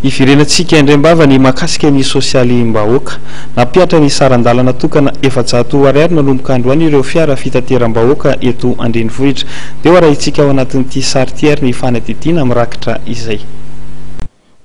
Hiverenantsika indray-mbava ny mahakasika ny sosialim-bahoaka. Nampihatra ny saran-dalana tokana 400 ariary nanomboka androany ireo fiara fitateram-bahoaka eto an-drenivohitra. Ndeha ho arahintsika ao anatin'ity sary ity ary ny fanadihadiana mirakitra izay.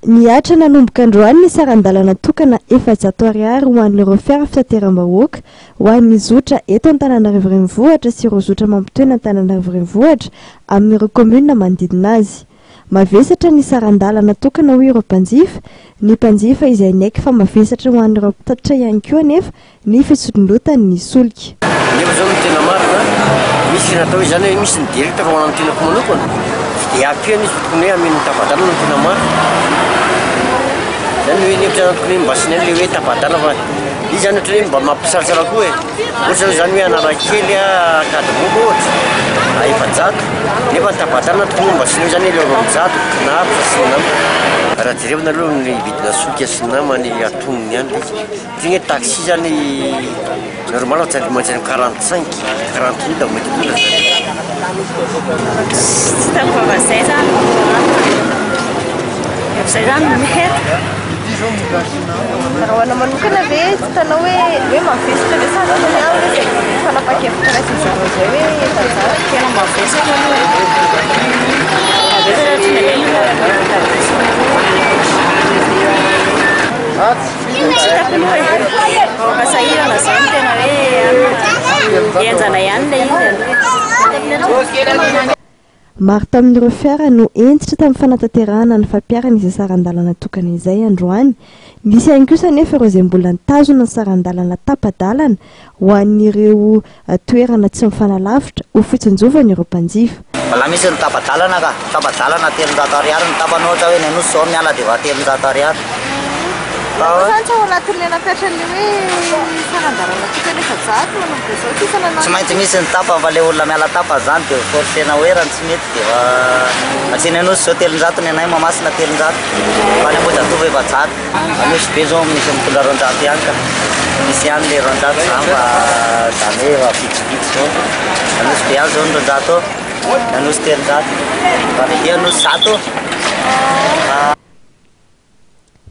Nihatra nanomboka androany ny saran-dalana tokana 400 ariary ho an'ireo fiara fitateram-bahoaka ho an'ny zotra eto Antananarivo Renivohitra sy ireo zotra mampitohy an'Antananarivo Renivohitra amin'ireo kaominina manodidina azy. Mavesatra ny saran-dalana tokana hoy ireo mpanjifa, ny mpanjifa izay niaiky fa mavesatra ho an'ireo mpitatitra ihany koa anefa ny fisondrotany ny solika. Nefa zao no tena marina, misy ny atao hoe zany hoe misy ny direct fa ho an'ny tenako manokana tsy dia ampiana izy fa tokony hoe ameno tapa-dalana no tena marina. Zany hoe ny hevitra zany tokony hoe mba asiana an'ilay hoe tapa-dalana fa izy zany ohatran'ny hoe mba mampisalasala koa e. Ohatra zao zany hoe Analakely Ankadimboka ohatra 400 nefa ny tapa-dalana tokony hoe mba asiana hoe zany hoe 200 Kinaritra sy ny namany. Raha jerevana aloha ny vidina solika sy ny namany antonony ihany ilay izy. Satria ny taxi zany normal fa tsy maintsy any 45, 40 minutes vao mety tonga zany. Tsy hitako vava zay zany zay zany mety. Raha ho anao manokana ve tsy hitanao hoe hoe mavesatra ve sa tokony ihany ve izay fanapahan-kevitra raisin'izareo izay hoe 400? Tena mavesatra aloha e. Mavesatra satria Tsy hitako aloha e. Vahoaka sahirana izany tena hoe henjana ihany ilay izy aloha. Maro tamin'ireo fiara no hentitra tamin'ny fanatanterahana ny fampiharana izay saran-dalana tokana izay androany. Nisy ihany kosa anefa ireo izay mbola nitazona ny saran-dalana tapa-dalana ho an'ireo toerana tsy mifanalavitra ho fitsinjovana ireo mpanjifa. Mbola misy ny tapa-dalana ka, tapa-dalana 300 ariary ny tapany ohatra hoe ny Anosy izao miala dia efa 300 ariary. Fa izany tsy ao anatin'ilay nampiatra an'ilay hoe saran-dalana tokana 400 manomboka izao tsy isana Tsy maintsy misy ny tapany fa ilay olona miala tapany izany dia forcena hoe raha ny tsy mety dia efa aty ny Anosy izao 300 ny anay Mahamasina 300 fa any Ambohijatovo 400. Anosy be zao misy mitondra 200 ihany ka. Misy ihany le 200 zany fa zany hoe efa vitsivitsy zao. Anosy be ihany zao ny 200 ao. Anosy 300. Fa avy aty Anosy 100.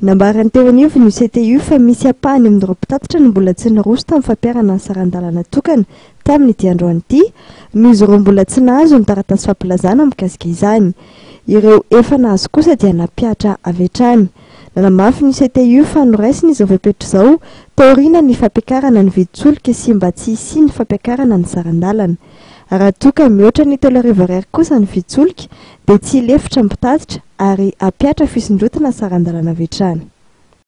Nambaran'ny teo anivon'ny CTU fa misy ampahany amin'ireo mpitatitra no mbola tsy niroso tamin'ny fampiharana ny saran-dalana tokana tamin'ity androany ity, noho izy ireo mbola tsy nahazo ny taratasy fampilazana mikasika izany. Ireo efa nahazo kosa dia nampihatra avy hatrany. Nanamafy ny CTU fa noraisiny izao fepetra izao taoriana ny fampiakarana ny vidin-tsolika sy mba tsy hisian'ny fampiakarana ny saran-dalana. Raha toa ka mihoatra ny 3000 ariary kosa ny vidin-tsolika dia tsy hilefitra ny mpitatitra ary hampihatra fisondrotana saran-dalana avy hatrany.